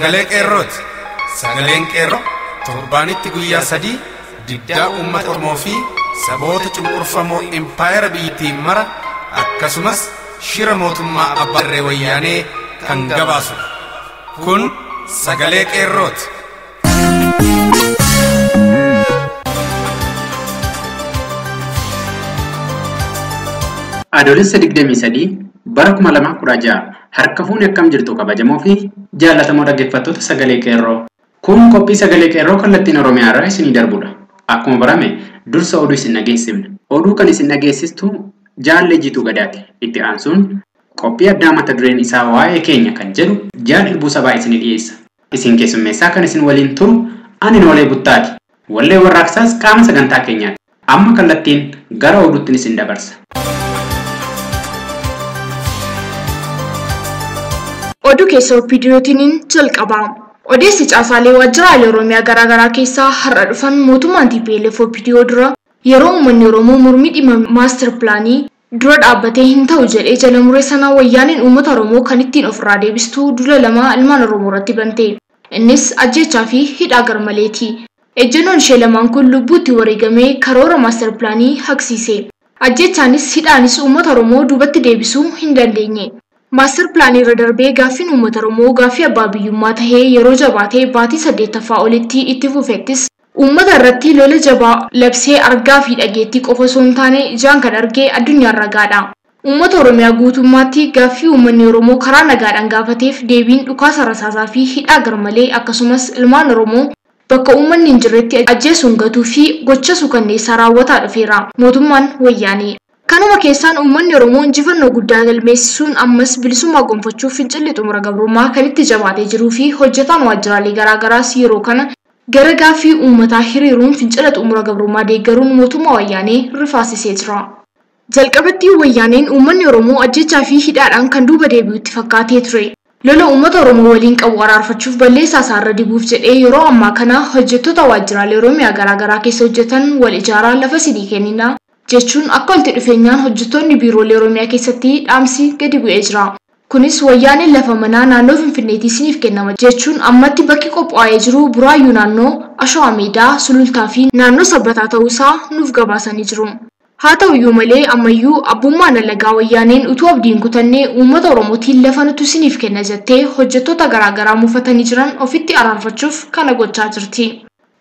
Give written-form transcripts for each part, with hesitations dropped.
Sagalee Qeerrooti. Sagaleen Qeerroo torbaanitti guyyaa 3 diddaa uummata Oromoo fi saboota cunqurfamoo impaayera biyyattii mara akkasumas shira mootummaa abbaa irree wayyaanee kan gabaasudha. Kun sagalee Qeerrooti. Adoolessa 23 bara 2016 harka fuuni akkam jirtu kabajamoo fi jaallatamoo dhaggeeffattoota sagalee Qeerroo. Kun qophii sagalee Qeerroo kallattiin Oromiyaa irraa isinii darbudha. Akkuma barame dursa oduu isin dhageessifna. Oduu kan isin dhageessistu Jaallee Jiituu Gadaati. Itti aansuun qophii addaa mata dureen isaa waa'ee keenya kan jedhu Jaal Hirbuu Sabaa isinii dhiyeessa. Isin keessummeessaa kan isin waliin turu ani Noolee Buttaati. Wallee warraaqsaas qaama sagantaa keenyaati. Amma kallattiin gara oduutti isin dabarsa. Oduu keessa OPDOtiin jalqaba. Odeessi caasaalee waajjiraalee Oromiyaa garaagaraa keessaa har'a dhufan mootummaan TPLF OPDO dura yeroo uummanni Oromoo mormii dhimma maastar pilaanii dura dhaabbatee hin ta'u jedhee jala muree sana wayyaaneen uummata Oromoo kan ittiin ofirraa deebistuu dula lama ilmaan Oromoo irratti bante. Innis ajjechaa fi hidhaa garmaleeti. Ejjennoon ishee lamaan kun lubbuutti wareegamee karoora maastar pilaanii haqsiise. Ajjechaanis hidhaanis uummata Oromoo duubatti deebisuu hin dandeenye. Maastar pilaanii irra darbee gaaffiin uummata Oromoo gaaffii abbaa biyyummaa tahee yeroo jabaatee baatii 8ffaa olitti itti fufettis uummata irratti lola jabaa labsee argaa fi dhageettii qofa osoo hin taane ijaan kan argee addunyaan ragaadha. Uummata Oromiyaa guutummaatti gaaffii uummanni Oromoo karaa nagaadhaan gaafateef deebiin dhukaasa rasaasaa fi hidhaa garmalee akkasumas ilmaan Oromoo bakka uummanni hin jirretti ajjeesuun gatuu fi gocha suukanneessaa raawwataa dhufeera. Mootummaan wayyaanee. Kanuma keessaan uummanni Oromoo injifannoo guddaa galmeessisuun ammas bilisummaa gonfachuuf fincilli xumura gabrummaa kan itti jabaatee jiruu fi hojjetaan waajjiraalee garaagaraas yeroo kana gara gaaffii uummataa hiriiruun fincila xumura gabrummaa deeggaruun mootummaa wayyaanee rifaasisee jira. Jalqabatti wayyaaneen uummanni Oromoo ajjechaa fi hidhaadhaan kan duuba deebi'utti fakkaatee ture. Lola uummata Oromoo waliin qabu araarfachuuf balleessaa isaarra dibuuf jedhee yeroo ammaa kana hojjettoota waajjiraalee Oromiyaa garaagaraa keessa hojjetan wal ijaaraa lafa sidii kennina jechuun akka walitti dhufeenyaan hojjettoonni biiroolee Oromiyaa keessatti dhaamsi gadi bu'ee jira. Kunis wayyaaneen lafa manaa naannoo Finfinneetti isiniif kennama jechuun ammatti bakki qophaa'ee jiru Buraayyuu naannoo Ashawaa Meedaa, Sulultaa fi naannoo Sabbataa ta'uusaa nuuf gabaasanii jiru. Haa ta'uyyuu malee ammayyuu abbummaan alagaa wayyaaneen utuu abdiin kutannee uummata Oromootiin lafa nuti isiniif kenna jettee hojjettoota garaagaraa muufatanii jiran ofitti araarfachuuf kana gochaa jirti.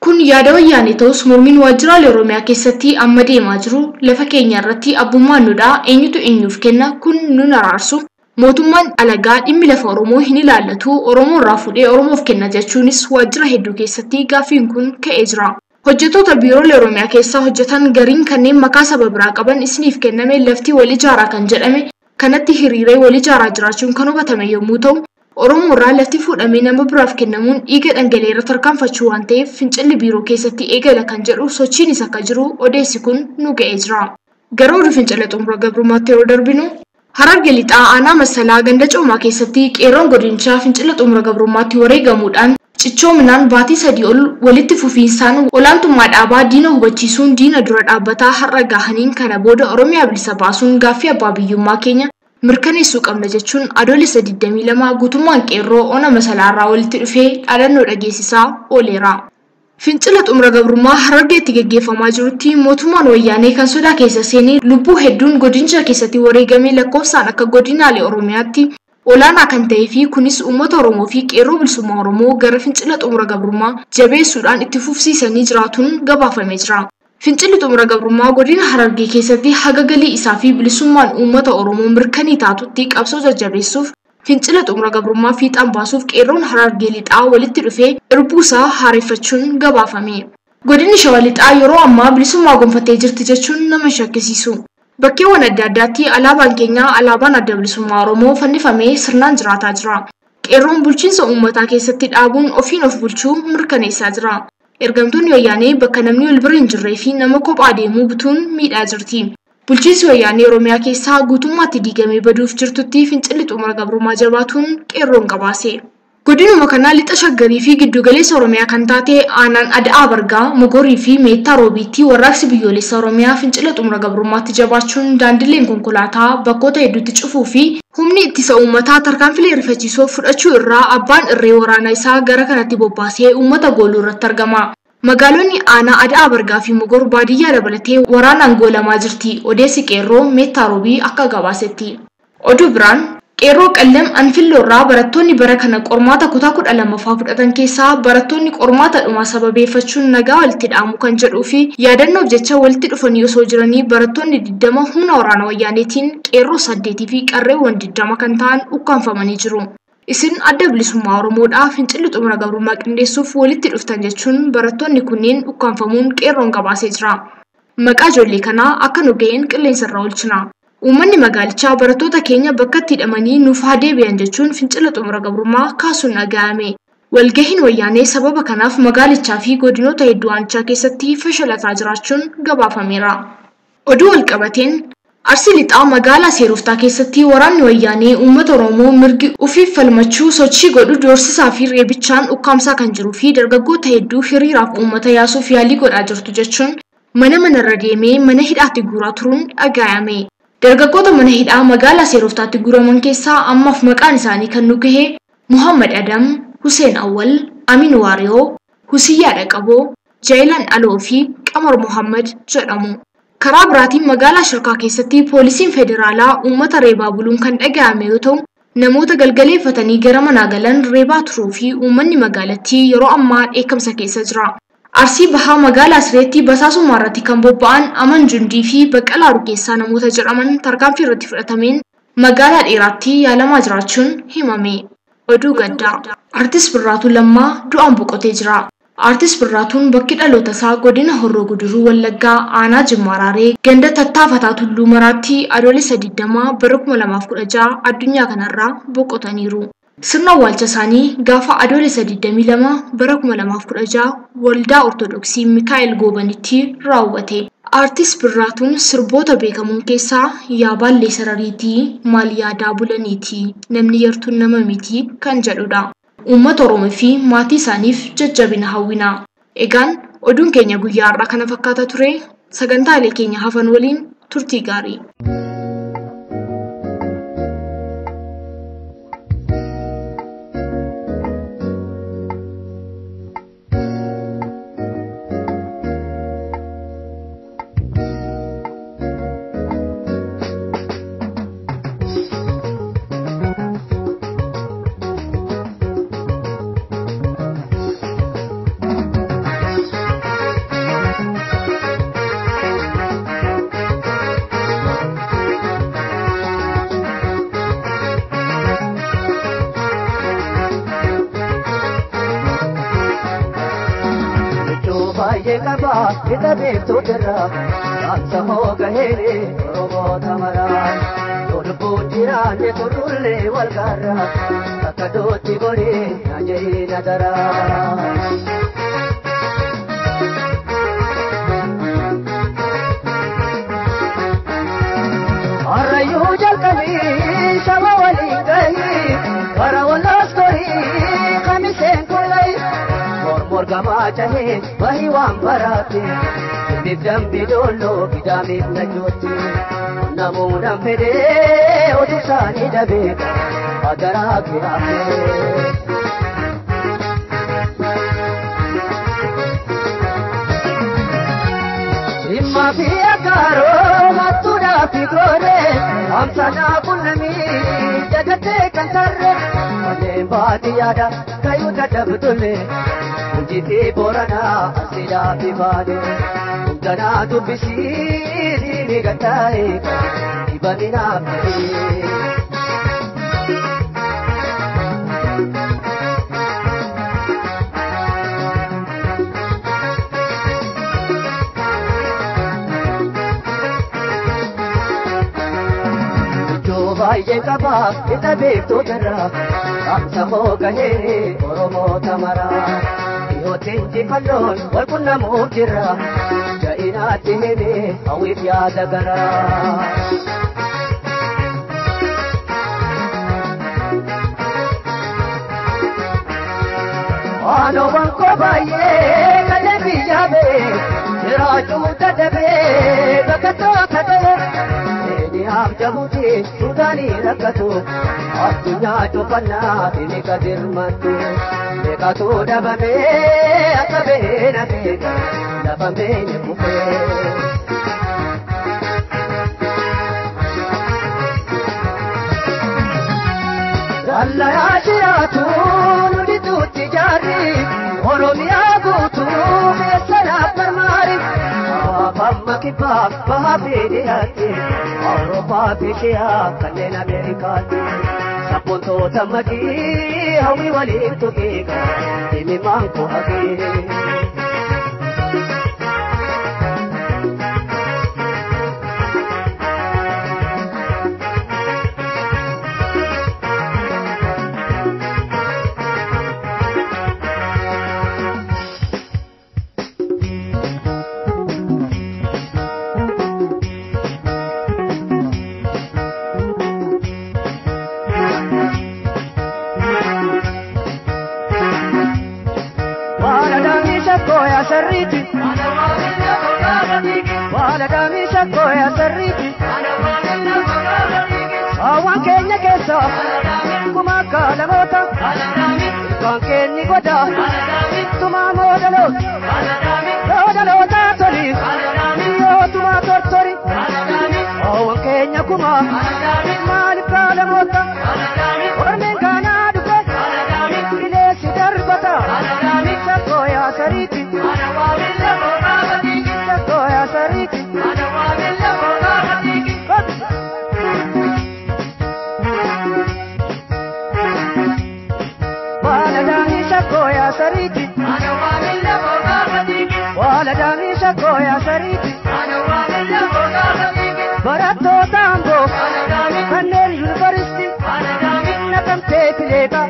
Kun yaada wayyaanee ta'us mormiin waajjiraalee Oromiyaa keessatti amma deemaa jiru lafa keenya irratti abbummaan nudhaa eenyutu eenyuuf kenna kun nun araarsu. Mootummaan alagaa dhimmi lafa Oromoo hin ilaallatu Oromoo irraa fuudhee Oromoof kenna jechuunis waajjira hedduu keessatti gaaffiin kun ka'ee jira. Hojjettoota biiroolee Oromiyaa keessaa hojjetan gariin kanneen maqaa saba biraa qaban isiniif kenname lafti wal ijaaraa kan jedhame kanatti hiriiree wal ijaaraa jiraachuun kan hubatame yommuu ta'u Oromoo irraa lafti fuudhamee nama biraaf kennamuun dhiiga dhangala'ee irra tarkaanfachuu waan ta'eef fincilli biiroo keessatti eegala kan jedhu sochiinis akka jiru odeessi kun nu ga'ee jira. Gara oduu fincila xumura gabrummaatti yeroo darbinu Hararge Lixaa aanaa Masalaa ganda coomaa keessatti qeerroon godinichaa fincila xumura gabrummaatti wareegamuudhaan cichoominaan baatii 3 ol walitti fufiinsaan olaantummaa dhaabaa diina hubachiisuun diina dura dhaabbataa har'a gahaniin kana booda Oromiyaa bilisa baasuun gaaffii abbaa biyyummaa keenya mirkaneessuu qabna jechuun adoolessa 22 guutummaan qeerroo ona Masalaarraa walitti dhufee dhaadannoo dhageessisaa ooleera. Fincila xumura gabrummaa Harargeetti gaggeeffamaa jirutti mootummaan wayyaanee kan sodaa keessa seenee lubbuu hedduun godinicha keessatti wareegamee lakkoofsaan akka godinaalee Oromiyaatti olaanaa kan ta'ee fi kunis uummata Oromoo fi qeerroo bilisummaa Oromoo gara fincila xumura gabrummaa jabeessuudhaan itti fufsiisanii jiraatuun gabaafamee jira. Fincilli xumura gabrummaa godina Harargee keessatti haga galii isaa fi bilisummaan uummata Oromoo mirkanii taatutti qabsoo jajjabeessuuf fincila xumura gabrummaa fiixaan baasuuf qeerroon Harargee Lixaa walitti dhufee irbuu isaa haareffachuun gabaafame. Godinni Shawaa Lixaa yeroo ammaa bilisummaa gonfattee jirti jechuun nama shakkisiisu. Bakkeewwan adda addaatti alaabaan keenya alaabaan adda bilisummaa Oromoo fannifamee sirnaan jiraataa jira. Qeerroon bulchiinsa uummataa keessatti dhaabuun ofiin of bulchuu mirkaneessaa jira. Ergamtoonni wayyaanee bakka namni wal bira hin jirree fi nama kophaa deemuu bituun miidhaa jirti. Bulchiinsi wayyaanee Oromiyaa keessaa guutummaatti diigamee baduuf jirtutti fincilli xumura gabrummaa jabaatuun qeerroon gabaase. Godinuma kanaa lixa shaggarii fi giddugaleessa Oromiyaa kan taate aanaan Ada'aa Bargaa, Mogorii fi Meettaa Roobiitti warraaqsi biyyoolessa Oromiyaa fincila xumura gabrummaatti jabaachuun daandileen konkolaataa bakkoota hedduutti cufuu fi humni ittisa uummataa tarkaanfilee rifachiisoo fudhachuu irraa abbaan irree waraana isaa gara kanatti bobbaasee uummata gooluu irratti argama. Magaalonni aanaa Ada'aa Bargaa fi Mogor baadiyyaa dabalatee waraanaan goolamaa jirti. Odeessi qeerroo Meettaa Roobii akka gabaasetti. Oduu biraan Qeerroo Qallam Anfilloo irraa barattoonni bara kana qormaata kutaa 12ffaa fudhatan keessaa barattoonni qormaata dhumaa sababeeffachuun nagaa walitti dhaamu kan jedhuu fi yaadannoof jecha walitti dhufanii osoo jiranii barattoonni 20 humna waraana wayyaaneetiin qeerroo 8 fi qarreewwan 20 kan ta'an ukkaanfamanii jiru. Isin adda bilisummaa Oromoodhaa fincilli xumura gabrummaa qindeessuuf walitti dhuftan jechuun barattoonni kunneen ukkaanfamuun qeerroon gabaasee jira. Maqaa ijoollee kanaa akka nu ga'een qilleensarra oolchina. Uummanni magaalichaa barattoota keenya bakkatti hidhamanii nuuf haa deebi'an jechuun fincila xumura gabrummaa kaasuun dhaga'ame. Walgahiin wayyaanee sababa kanaaf magaalichaa fi godinoota hedduu aanichaa keessatti fashalataa jiraachuun gabaafameera. Oduu walqabateen Arsii lixaa magaalaa Seeroftaa keessatti waraanni wayyaanee uummata Oromoo mirgi ofiif falmachuu sochii godhu doorsisaa fi reebichaan ukkaamsaa kan jiruu fi dargaggoota hedduu hiriiraaf uummata yaasuuf yaalii godhaa jirtu jechuun mana manarra deemee mana hidhaatti guuraa turuun dhaga'ame. Dargaggoota mana hidhaa magaalaa Seeroftaatti guuraman keessaa ammaaf maqaan isaanii kan nu gahe Muhammad Adam, Hussein Awwal, Amin Waariyoo, Husiyyaa Dhaqaboo, Jaayilaan Aloo fi Qamar Muhammad jedhamu. Karaa biraatiin magaalaa Shirkaa keessatti poolisiin federaalaa uummata reebaa buluun kan dhaga'ame yoo ta'u, namoota galgaleeffatanii gara manaa galan reebaa turuu fi uummanni magaalattii yeroo ammaa dheekkamsa keessa jira. Arsii Bahaa magaalaa Sireetti basaasummaa irratti kan bobba'an Aman Jundii fi Baqqalaa Rugeessaa namoota jedhaman tarkaanfii irratti fudhatameen magaalaa dheeraatti yaalamaa jiraachuun himame. Oduu gaddaa. Artist Birraatuu Lammaa du'aan boqotee jira. Artist Birraatuun bakki dhaloota isaa godina Horroo Guduruu Wallaggaa aanaa Jimmaa Raaree ganda tattaafataa Tulluu Maraatti adoolessa 20 bara 2016 addunyaa kanarraa boqotaniiru. Sirna awwaalcha isaanii gaafa adoolessa 22 bara 2016 waldaa Ortodoksii Mikaa'el Goobanitti raawwate. Artist Birraatuun sirboota beekamoon keessaa yaa baallee sarariitii, maal yaadaa bulaniitii, namni yartuun nama miti kan jedhudha. Uummata Oromoo fi maatii isaaniif jajjabina hawwina. Egaan oduun keenya guyyaa har'aa kana fakkaata ture. Sagantaalee keenya hafan waliin turtii gaarii. Ita beektuu jirra dhaamsa hoo gaheere Oromoota maraa lubbuun jiraanne turrullee wal gaarra akka dootti godhee na jehee na daraa. Harrayyuu jalqabii saba waliin gahii bara wallaas torii kamiseen kullee. Morgamaa cahee bahi waan baraate Bif dambi dolloo gidaamiif najooti Namuudhaan fedhee oduu isaanii dhabee hagaraa kiraafee. Dhimma fi akkaaroo hattuudhaa fi gooree hamsanaa qunnamii dagattee kan tarree Manneen baadiyyaadha kayyuu dadhabdulle. Hojii Booranaa Arsiidhaa fi Baalee Ganaa dubbisii ni gattaa'e dhibaminaaf ta'e. Baay'ee qabaa ita beektoota irraa dhaamsa hoo gahee Oromoota maraa. Dhiyootiin jifannoon wal qunnamuuf jirra ja'inaatti himee hawwiif yaada garaa. Ano banko baay'ee kalee biyya bee jiraachuu dadhabee bakka tokko ta'e. Keeniyaaf Jabuuti Suudaanii rakkatu addunyaa cufannaa fi kadirmattu meeqatu dhabamee akka beena beeka lafa beenya kufee. Dallaa jiraatu nuti tuuti jaarri Oromiyaa guutuu keessa naaf marmaari. Amma kibbaa bahaa fi dhiyaatti Awurooppaa fi Eeshiyaa kanneen Ameerikaatti. Sabboontoota makii hawwii waliin tuqiiqa dhimmimaan koo haqii. Waan keenya keessa kuma akka namoota kan keenyi godha tumaa moodaloota moodaloota toli yoo tumaa tortori waan keenya kuma maaliif kaalamoota ormeen kanaa dhufe bineensi darbata sakkoo yaa sariiti sakkoo yaa sariiti. Sariti, Waladami shakoya sariti, Barattoota Amboo, kanneen yuunivarsiitii, naqamtee fileeta,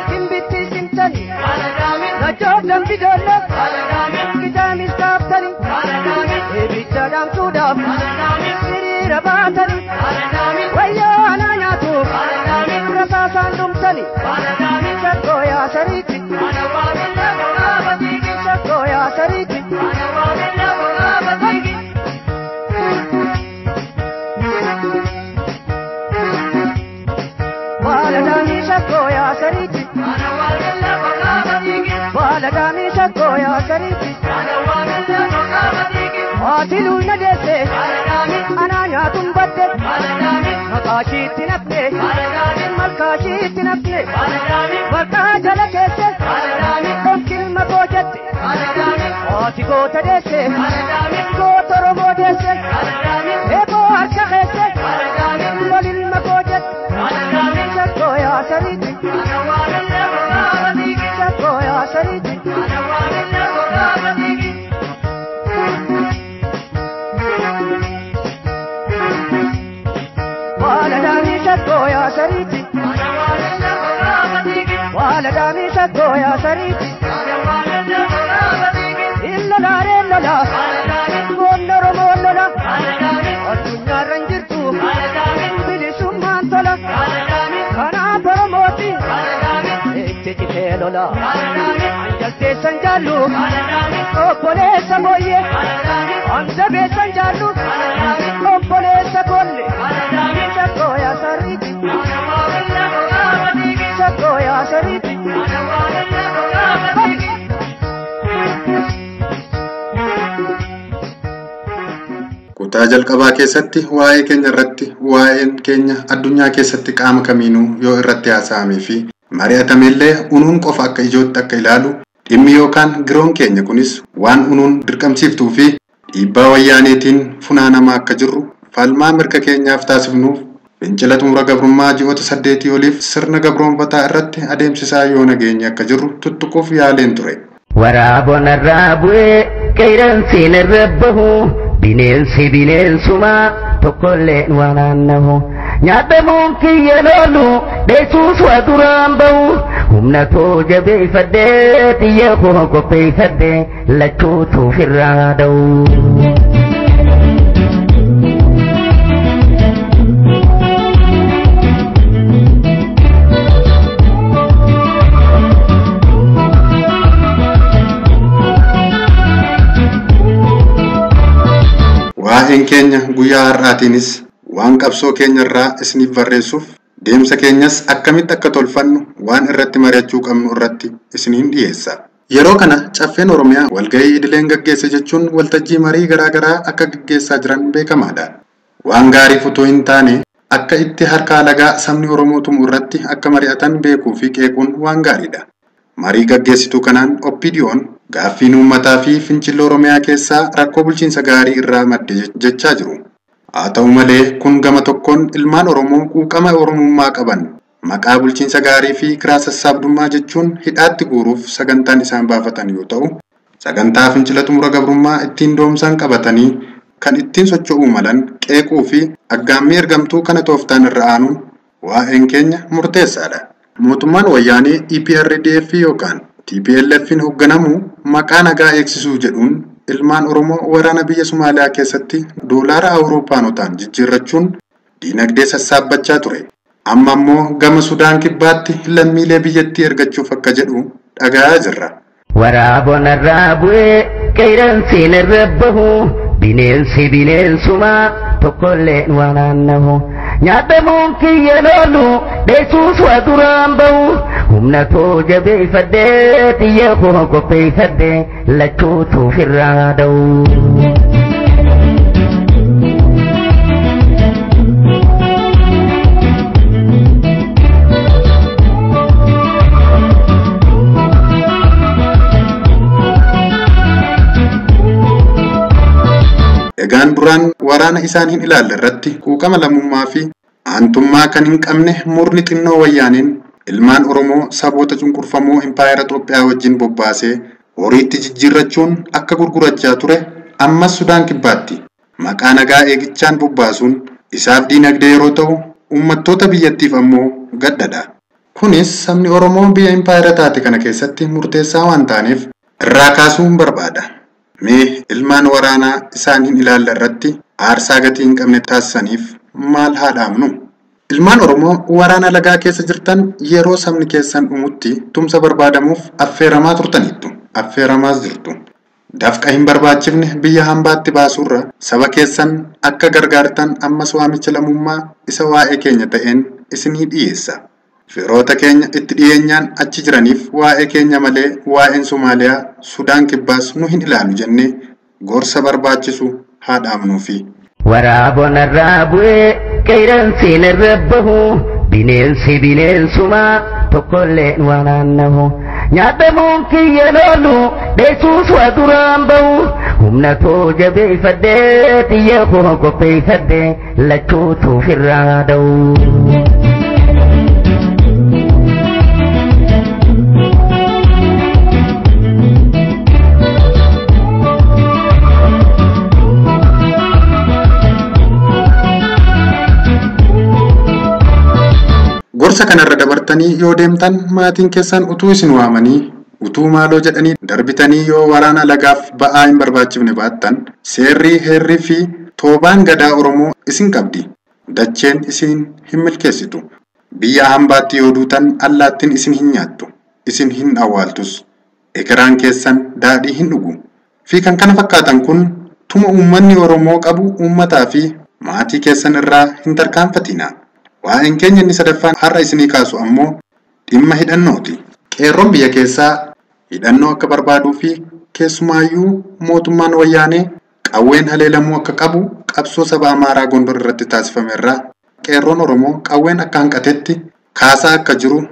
Gimbitti simtanii, Najjoo Dambidoollee, Gidaamis kaaftanii, Eebbicha dhaamsuudhaaf, hiriira baatanii, Wayyoo anaa nyaatu, rasaasaan dhumtanii, Shakoya sariti. Shakoya sariti. Waladami shakoya sariti. Waladami shakoya sariti. Atilu na deesse, anaa nyaatuun badde, maqaashiitti nafne, malkaashiitti nafne, malkaa jala keesse, dhonkin makoo jette, haati goota deesse, goota Oromoo deesse, eeboo harka keesse, lolin makoo jette, shakkoo yaa sariitti, shakkoo yaa sariitti. Shakoya sariti, Waladami shakoya sariti, Illola illola, Goonnoro moollola, Addunyaarra hin jirtu, bilisummaan tola, kanaaf Oromooti, itti citee lola, Anjalteessan jaallu, obboleessa mooyyee, Anjabeessan jaallu, obboleessa golle. Shakoya sariti, shakoya sariti. Kutaa jalqabaa keessatti waa'ee keenya irratti waa'een keenya addunyaa keessatti qaama kamiinuu yoo irratti haasa'amee fi mari'atamellee unuun qofa akka ijootti akka ilaalu dhimmi yookaan giroon keenya kunis waan unuun dirqamsiiftuu fi dhiibbaa wayyaaneetiin funaanamaa akka jirru falmaa mirga keenyaaf taasifnuuf fincila xumura gabrummaa ji'oota 8 oliif sirna gabroonfataa irratti adeemsisaa yoo nageenya akka jirru tuttuquuf yaaleen ture. Waraabon irraa bu'ee qeerransi irra bahu bineensi bineensumaa tokkolleen waan naannahu nyaatamuun kiyya loolu dheessuus waa duraan bahu humna too jabeeffadhee xiyya koo qopheeffadhee lachuutu ofirraa dha'u. Keenya guyyaa har'aatiinis waan qabsoo keenya irraa isiniif barreessuuf deemsa keenyas akkamitti akka tolfannu waan irratti mari'achuu qabnu irratti isiniin dhiyeessa. Yeroo kana caffeen Oromiyaa walgahii idileen gaggeesse jechuun waltajjii marii garaa garaa akka gaggeessaa jiran beekamaadha. Waan gaariif utuu hin taane akka itti harka alagaa sabni Oromoo tumu irratti akka mari'atan beekuu fi qeequun waan gaariidha. Marii gaggeessituu kanaan OPDO'n gaaffiin uummataa fi fincilli Oromiyaa keessaa rakkoo bulchiinsa gaarii irraa madde jechaa jiru. Haa ta'u malee kun gama tokkoon ilmaan Oromoo quuqama Oromummaa qaban maqaa bulchiinsa gaarii fi kiraa sassaabdummaa jechuun hidhaatti guuruuf sagantaan isaan baafatan yoo ta'u, sagantaa fincila xumura gabrummaa ittiin doomsaan qabatanii kan ittiin socho'uu malan qeequu fi aggaammii ergamtuu kana tooftaan irra aanuun waa'een keenya murteessaadha. Mootummaan wayyaanee EPRDF yookaan TPLF'n hoogganamu maqaa nagaa eegsisuu jedhuun ilmaan Oromoo waraana biyya Somaaliyaa keessatti doolaara Awuroopaanotaan jijjiirrachuun diinagdee sassaabbachaa ture. Amma immoo gama Sudaan kibbaatti lammiilee biyyattii ergachuuf akka jedhu dhaga'aa jirra. Waraabonarraa bu'ee qeerransi narra bahu bineensi bineensumaa tokkolleen waan naannahu nyaatamuun kiyya loolu dheessuus waa duraan bahu humna too jabeeffadhee xiyya koo qopheeffadhee lachuutu ofirraa dha'u. Egaan duraan waraana isaan hin ilaalle irratti quuqama lammummaa fi aantummaa kan hin qabne murni xinnoo wayyaaniin ilmaan Oromoo saboota cunqurfamoo impaayera Itoophiyaa wajjin bobbaasee horiitti jijjiirrachuun akka gurgurachaa ture ammas Sudaan kibbaatti maqaa nagaa eegichaan bobbaasuun isaaf diinagdee yeroo ta'u uummattoota biyyattiif ammoo gaddadha. Kunis sabni Oromoo biyya impaayera taate kana keessatti murteessaa waan taaneef irraa kaasuun barbaada. Mee ilmaan waraanaa isaan hin ilaalle irratti aarsaa gatii hin qabne taasisaniif maal haa dhaamnu? Ilmaan Oromoo waraana lagaa keessa jirtan yeroo sabni keessan dhumutti tumsa barbaadamuuf affeeramaa turtaniittu. Affeeramaas jirtu. Dafqa hin barbaachifne biyya hambaatti baasuurra saba keessan akka gargaartan ammas waamicha lammummaa isa waa'ee keenya ta'een isinii dhiyeessa. Firoota keenya itti dhiyeenyaan achi jiraniif waa'ee keenya malee waa'een Somaaliyaa, Sudaan kibbaas nu hin ilaalu jennee gorsa barbaachisu haa dhaamnuufi. Waraabonarraa bu'ee qeerransi narra bahu bineensi bineensumaa tokkolleen waan naannahu nyaatamuun kiyya loolu dheessuus waa duraan bahu humna too jabeeffadhee xiyya koo qopheeffadhee lachuutu ofirraa dha'u. Gorsa kanarra dabartanii yoo deemtan maatiin keessan utuu isin waamanii utuu maaloo jedhanii darbitanii yoo waraana lagaaf ba'aa hin barbaachifne baattan seerri heerrii fi toobaan gadaa Oromoo isin qabdi. Dacheen isin hin milkeessitu. Biyya hambaatti yoo duutan allaattiin isin hin nyaattu. Isin hin awwaaltus. Ekeraan keessan daadhii hin dhugu. Fi kan kana fakkaatan kun tuma uummanni Oromoo qabu uummataa fi maatii keessan irraa hin tarkaanfatina. Waa'een keenya inni sadaffaan har'a isinii kaasu ammoo dhimma hidhannooti. Qeerroon biyya keessaa hidhannoo akka barbaaduu fi keessumaayyuu mootummaan wayyaanee qawween haleelamuu akka qabu qabsoo saba Amaaraa Gondor irratti taasifame irraa qeerroon Oromoo qawween akka hanqatetti kaasaa akka jiru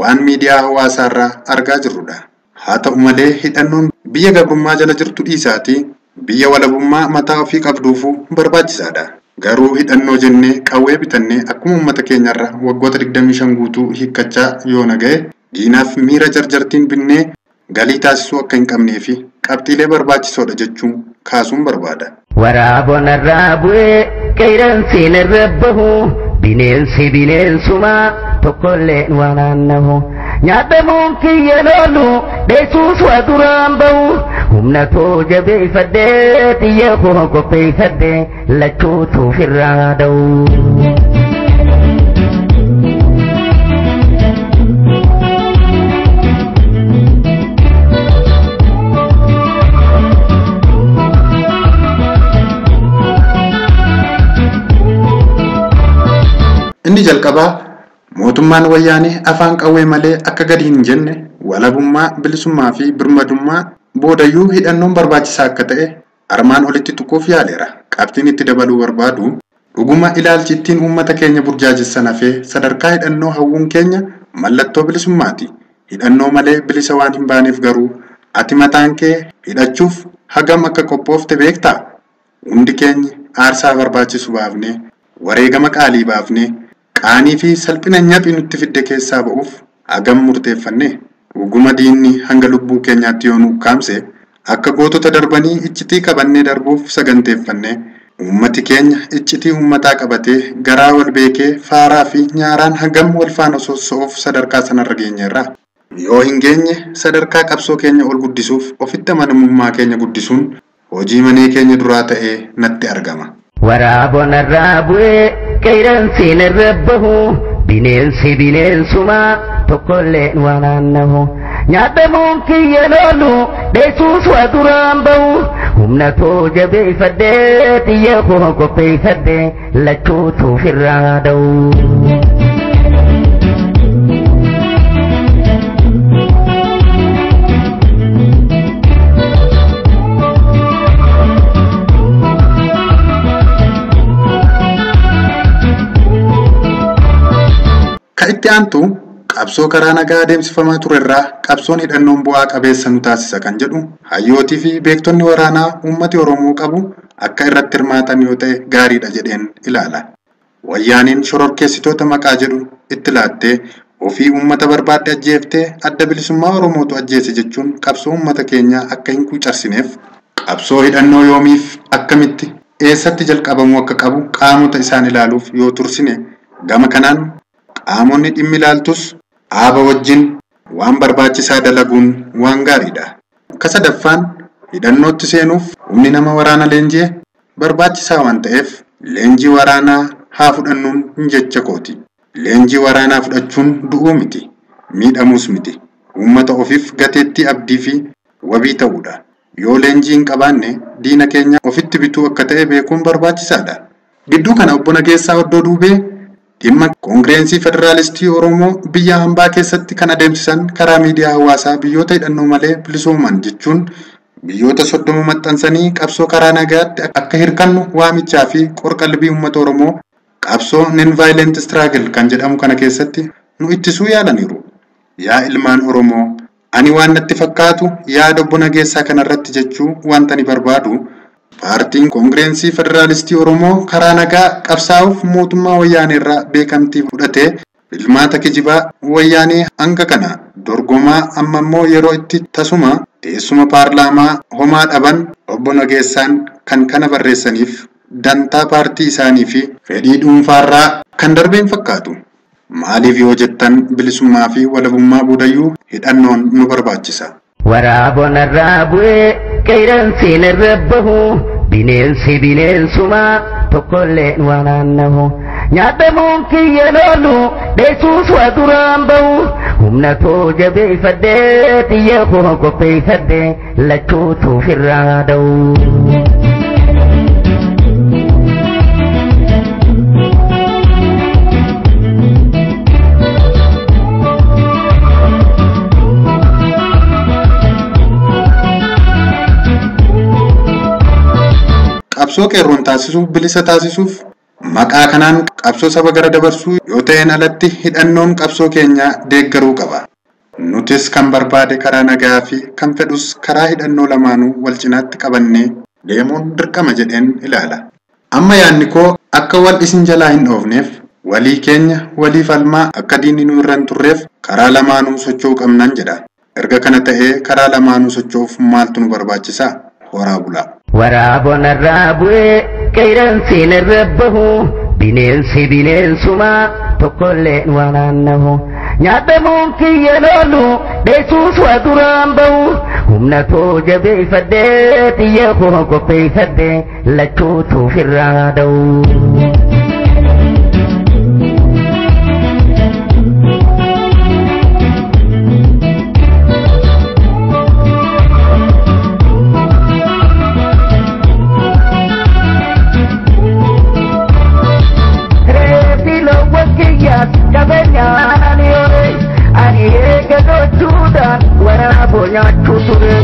waan miidiyaa hawaasaa irraa argaa jirrudha. Haa ta'u malee hidhannoon biyya gabrummaa jala jirtu dhiisaatii biyya walabummaa mataa ofii qabduufuu barbaachisaadha. Garuu hidhannoo jennee qawwee bitannee akkuma uummata keenyarra waggoota 25 guutuu hiikkachaa yoo naga'e diinaaf miira jarjartiin binnee galii taasisuu akka hin qabnee fi qabxiilee barbaachisoodha jechuun kaasuun barbaada. Waraabonarraa bu'ee qeerransi narra bahu bineensi bineensumaa tokkolleen waan naannahu nyaatamuun kiyya loolu dheessuus waa duraan bahu humna too jabeeffadhee xiyya koo qopheeffadhee lachuutu ofirraa dha'u. Inni jalqabaa mootummaan wayyaanee afaan qawwee malee akka gadi hin jenne walabummaa, bilisummaa fi birmadummaa boodayyuu hidhannoon barbaachisaa akka ta'e armaan olitti tuquuf yaaleera. Qabxiin itti dabaluu barbaadu dhuguma ilaalchi ittiin uummata keenya burjaajessan hafee sadarkaa hidhannoo hawwuun keenya mallattoo bilisummaati. Hidhannoo malee bilisa waan hin baaneef garuu ati mataan kee hidhachuuf hagam akka qophoofte beektaa? Hundi keenya aarsaa barbaachisu baafnee, wareegama qaalii baafnee, qaanii fi salphina nyaphi nutti fidde keessaa ba'uuf hagam murteeffanne? Dhuguma diinni hanga lubbuu keenyaatti yoo nu ukkaamse akka gootota darbanii iccitii qabannee darbuuf saganteeffanne uummati keenya iccitii uummataa qabatee garaa wal beekee faaraa fi nyaaraan hagam wal faana sossoo'uuf sadarkaa sanarra geenyeerra. Yoo hin geenye sadarkaa qabsoo keenya ol guddisuuf ofitti amanamummaa keenya guddisuun hojii manee keenya duraa ta'ee natti argama. Waraabonarraa bu'ee qeeransi narra bahu bineensi bineensumaa tokkolleen waan aannahu nyaatamuun kiyya loolu dheessuus waa duraan bahu humna too jabeeffadhee xiyya koo qopheeffadhee lachuutu ofirraa dha'u. Ka itti aantu qabsoo karaa nagaa adeemsifamaa turerraa qabsoon hidhannoon bu'aa qabeessa nu taasisa kan jedhu hayyootii fi beektonni waraanaa uummati Oromoo qabu akka irratti hirmaatan yoo ta'e gaariidha jedheen ilaala. Wayyaaniin shororkeessitoota maqaa jedhu itti laattee ofii uummata barbaadde ajjeeftee adda bilisummaa Oromootu ajjeese jechuun qabsoo uummata keenyaa akka hin quucarsineef qabsoo hidhannoo yoomiif akkamitti eessatti jalqabamuu akka qabu qaamota isaan ilaaluuf yoo tursine gama kanaan qaamonni dhimmi ilaaltus dhaaba wajjin waan barbaachisaa dalaguun waan gaariidha. Ka sadaffaan hidhannootti seenuuf humni nama waraana leenji'e barbaachisaa waan ta'eef leenjii waraanaa haa fudhannuun hin jecha kooti. Leenjii waraanaa fudhachuun du'uu miti, miidhamuus miti. Uummata ofiif gateettii abdii fi wabii ta'uudha. Yoo leenjii hin qabaanne diina keenya ofitti bituu akka ta'e beekuun barbaachisaadha. Gidduu kana obbo Nageessaa Oddoo Duubee dhimma Koongireensii Federaalistii Oromoo biyya hambaa keessatti kan adeemsisan karaa miidiyaa hawaasaa biyyoota hidhannoo malee bilisooman jechuun biyyoota 30 maxxansanii qabsoo karaa nagaatti akka hirkannu waamichaa fi qorqalbii uummata Oromoo qabsoo non-violent struggle kan jedhamu kana keessatti nu ittisuu yaalaniiru. Yaa ilmaan Oromoo, ani waan natti fakkaatu yaada obbo Nageessaa kanarratti jechuu wanta ani barbaadu paartiin Koongireensii Federaalistii Oromoo karaa nagaa qabsaa'uuf mootummaa wayyaanee irraa beekamtii fudhatee filmaata kijibaa wayyaanee hanga kana dorgomaa amma immoo yeroo itti tasuma teessuma paarlaamaa homaa dhaban obbo Nageessaan kan kana barreessaniif dantaa paartii isaanii fi fedhii dhuunfaarraa kan darbeen fakkaatu. Maaliif yoo jettan bilisummaa fi walabummaa boodayyuu hidhannoon nu barbaachisa. Waraabonarraa bu'ee qeeransi narra bahu bineensi bineensumaa tokkolleen waan aannahu nyaatamuun kiyya loolu dheessuus waa duraan bahu humna too jabeeffadhee xiyya koo qopheeffadhee lachuutu ofirraa dha'u. Qabsoo qeerroon taasisuuf bilisa taasisuuf maqaa kanaan qabsoo saba gara dabarsuu yoo ta'een alatti hidhannoon qabsoo keenyaa deeggaruu qaba. Nutis kan barbaade karaa nagaa fi kan fedhus karaa hidhannoo lamaanuu wal cinaatti qabannee deemuun dirqama jedheen ilaala. Amma yaadni koo akka wal isin jalaa hin dhoofneef walii keenya walii falmaa akka diinni nu irra hin turreef karaa lamaanuu socho'uu qabnan jedha. Erga kana ta'ee karaa lamaanuu socho'uuf maaltu nu barbaachisaa? Horaa bulaa. Waraabonarraa bu'ee qeeransi narra bahu bineensi bineensumaa tokkolleen waan aannahu nyaatamuun kiyya loolu dheessuus waa duraan bahu humna too jabeeffadhee xiyya koo qopheeffadhee lachuutu ofirraa dha'u. nyaachuu ture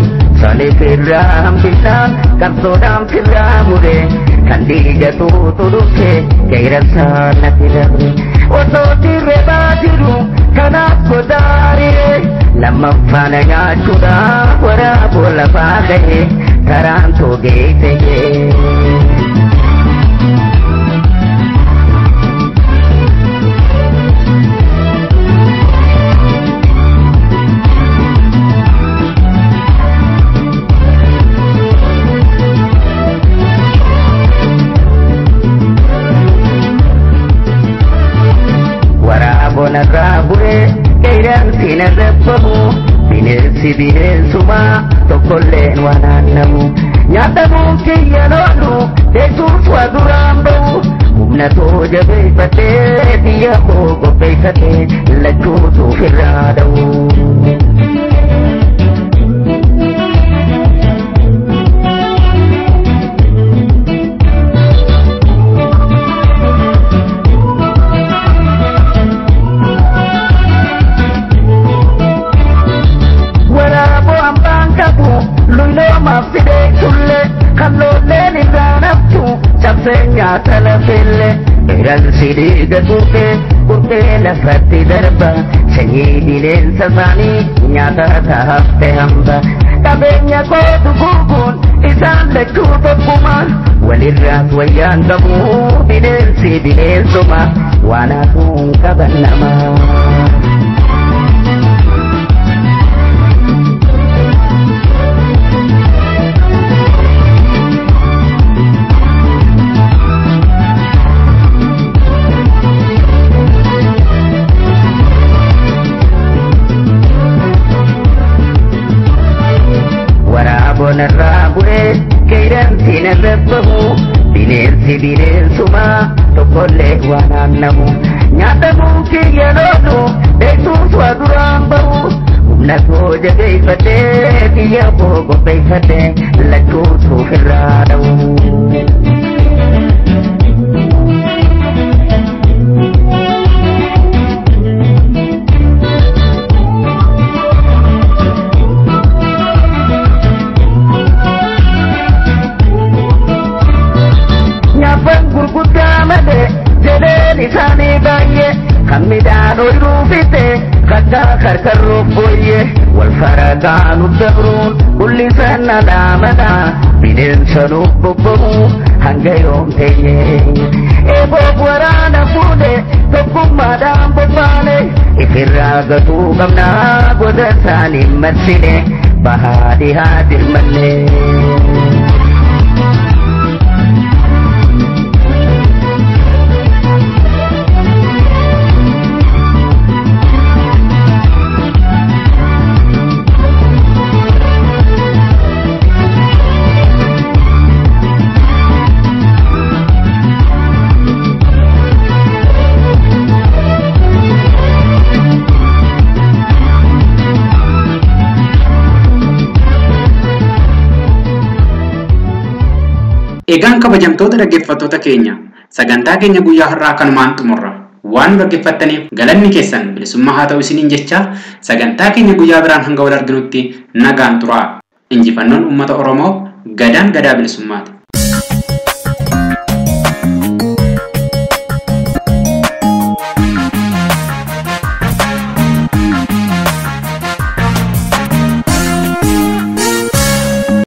saniif irraa hambisaan qabsoodhaan firraa mure kan dhiiga tuutu dhufe qeerransaa natti dabre osoo dirree baatiru kanaaf godaarire lammaffaana nyaachuudhaaf waraaboo lafaa ga'e karaan toogee ta'e. Waraabonarraa bu'ee qeerransi narra bahu bineensi bineensumaa tokkolleen waan aannamu nyaatamuun kiyya loonu teessuus waa duraan bahu humna too jabeeffatee biyya koo qopheeffatee lachuutu ofirraa dha'u. Nyaata lafelle qeerransi dhiiga tuufe qurxee lafatti darba sanyii bineensa isaanii nyaata taafte hamba qabeenya kootu guutuun isaan lachuu tokkuma walirraas wayyaan qabu bineensi bineensuma waan hafuun qaban namaa. Waraabonarraa bu'ee qeerransi narra bahu bineensi bineensumaa tokkollee waan aannamu nyaatamuun kiyya loonu beektuus waa duraan bahu humna koo jabeeffatee biyya koo qopheeffatee lachuutu ofirraa dha'u. Gurguddaa malee jedheen isaanii baay'ee kan midhaan ooyiruu fixe kattaa karkarroof booyyee wal faragaa nu dabruun kullisan dhaamadha bineensa nuuf bobba'u hanga yoom teenye. Eeboof waraana fuune tokkummaadhaan bobbaane ifirraa gatuu qabnaa goda isaanii marsine bahaa dhihaa dirmanne. Egaan kabajamtoota dhaggeeffattoota keenya sagantaa keenya guyyaa har'aa kanumaan xumurra. Waan nu dhaggeeffattaniif galanni keessan bilisummaa haa ta'u isiniin jecha sagantaa keenya guyyaa biraan hanga wal arginutti nagaan turaa. Injifannoon uummata Oromoo gadaan gadaa bilisummaati.